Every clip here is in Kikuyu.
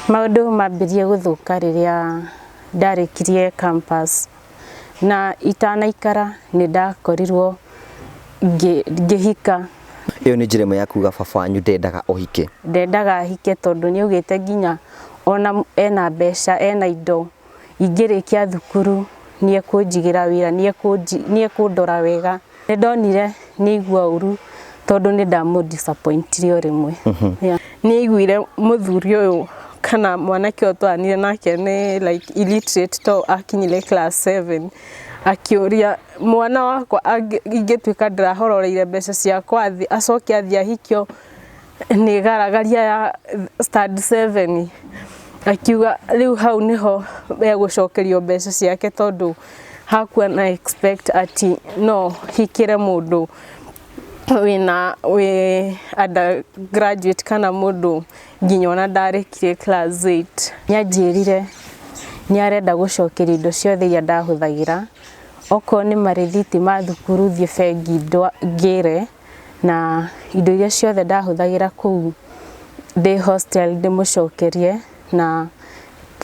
Maũndũ mambirie gũthũka rĩrĩa ndarĩkirie campus na itanaikara nĩ ndakorirwo ngĩhika. Ĩyo nĩ njĩra ĩmwe ya kuga baba wanyu ndendaga ũhike. Ndendaga hike tondũ nĩ augĩte nginya ona ena mbeca ena indo ingĩrĩkia thukuru nĩ ekũnjigĩra wĩra, nĩ ekũndora wega. Nĩ ndonire nĩ aigua ũru tondũ nĩ ndamũ disappoint o rĩmwe. Nĩ aiguire mũthuri ũyũ kana mwanake ũyũ twaranire nake nĩ like illiterate to akinyire class 7, akĩũria mwana wakwa ingĩtuĩka ndĩrahororeire mbeca ciakwa thĩ acoke athiĩ ahikio nĩ garagaria ya stand 7. Akiuga rĩu hau nĩho egũcokerio mbeca ciake tondũ hakuwa na expect ati no hikĩre mũndũ wĩna wĩ undergraduate kana mũndũ nginya ona ndarĩkirie class 8. Nĩanjĩrire nĩ arenda gũcokeria indo ciothe iria ndahũthagĩra, okorwo nĩ marĩthiti ma thukuru thiĩ bengi ngĩre, na indo iria ciothe ndahũthagĩra kũu ndĩ hostel ndĩmũcokerie, na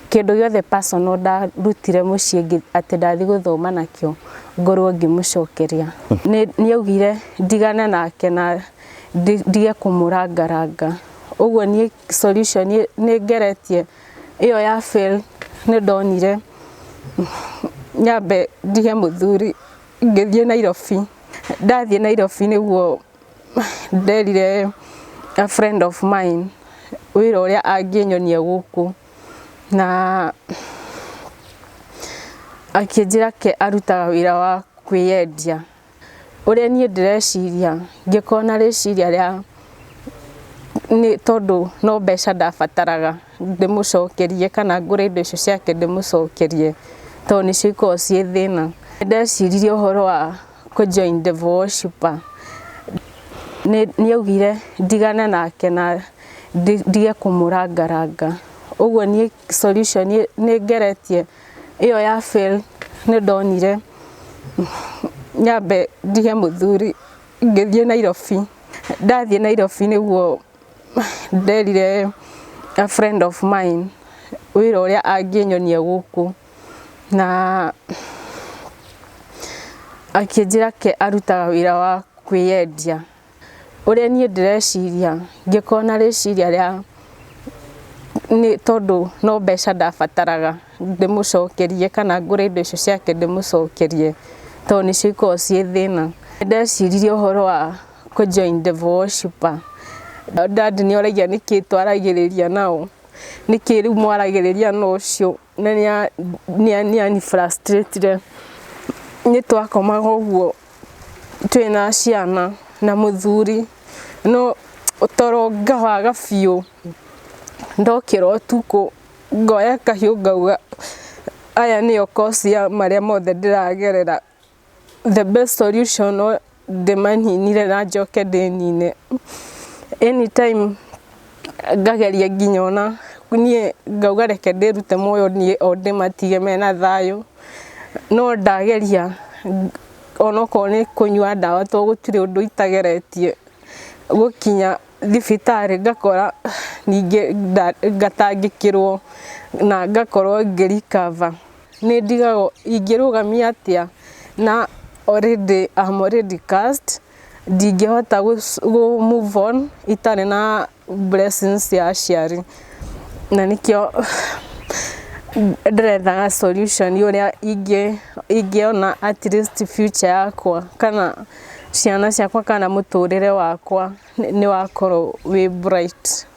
kĩndũ gĩothe personal ndarutire mũciĩ atĩ ndathiĩ gũthoma nakĩo ngorwo ngĩmũcokeria. Nĩ augire ndigane nake na ndige kũmũrangaranga. Ũguo niĩ solution nĩ ngeretie ĩyo ya fail, nĩ ndonire nyambe ndige mũthuri ngĩthiĩ Nairobi. Ndathiĩ Nairobi nĩguo nderire a friend of mine wĩra ũrĩa angĩnyonia gũkũ, na akĩnjĩra ke arutaga wĩra wa kwĩyendia. Ũrĩa niĩ ndĩreciria ngĩkorwo na rĩciria rĩa nĩ tondũ no mbeca ndabataraga ndĩmũcokerie kana ngũre indo icio ciake ndĩmũcokerie tondũ nĩcio ikoragwo ciĩ thĩna. Ndeciririe ũhoro wa kũ join devil worshipper. Nĩ augire ndigane nake na ndige kũmũrangaranga. Ũguo niĩ solution nĩ ngeretie ĩyo ya fail, nĩ ndonire nyambe ndige mũthuri ngĩthiĩ Nairobi. Ndathiĩ Nairobi nĩguo nderire a friend of mine wĩra ũrĩa angĩnyonia gũkũ, na akĩnjĩra ke arutaga wĩra wa kwĩyendia. Ũrĩa niĩ ndĩreciria ngĩkorwo na rĩciria rĩa nĩ tondũ no mbeca ndabataraga ndĩmũcokerie kana ngũre indo icio ciake ndĩmũcokerie tondũ nĩcio ikoragwo ciĩ thĩna. Ndeciririe ũhoro wa kũ join devil worshipper. Dad nĩ oragia nĩkĩ twaragĩrĩria nao, nĩkĩ rĩu mwaragĩrĩria na ũcio, na nĩ ani frustrate. Nĩ twakomaga ũguo twĩna ciana na mũthuri no toro ngawaga biũ, ndokĩra ũtukũ ngoya kahiũ ngauga aya nĩo cause ya marĩa mothe ndĩragerera. The best solution no ndĩmaninire na njoke ndĩnine. Anytime ngageria nginya ona niĩ ngauga reke ndĩrute muoyo niĩ o ndĩmatige mena thayũ, no ndageria onokorwo nĩ kũnyua ndawa tondũ gũtirĩ ũndũ itageretie gũkinya thibitarĩ ngakora ningĩ ngatangĩkĩrwo na ngakorwo ngĩ recover. Nĩ ndigagwo ingĩrũgamia atĩa na already I'm already cursed, ndingĩhota gũ move on itarĩ na blessings cia aciari, na nĩkĩo ndĩrethaga solution ũrĩa ingĩona at least future yakwa kana ciana ciakwa kana mũtũrĩre wakwa nĩ wakorwo wĩ bright.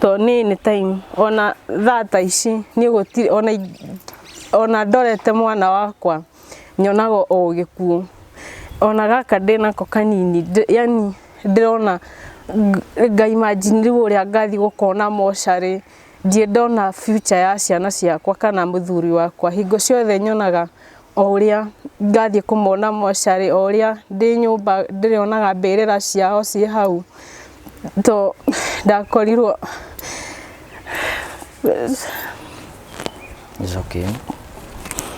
Tondũ niĩ anytime ona thaa ta ici niĩ gũtirĩ ona ndorete mwana wakwa nyonaga o gĩkuũ. Ona gaka ndĩnako kanini, yani ndĩrona nga imagine rĩu ũrĩa ngathiĩ gũkona mocarĩ, ndirĩ ndona future ya ciana ciakwa kana mũthuri wakwa. Hingo ciothe nyonaga o ũrĩa ngathiĩ kũmona mocarĩ, o ũrĩa ndĩ nyũmba ndĩrĩonaga mbĩrĩra ciao ciĩ hau, to ndakorirwo It's okay.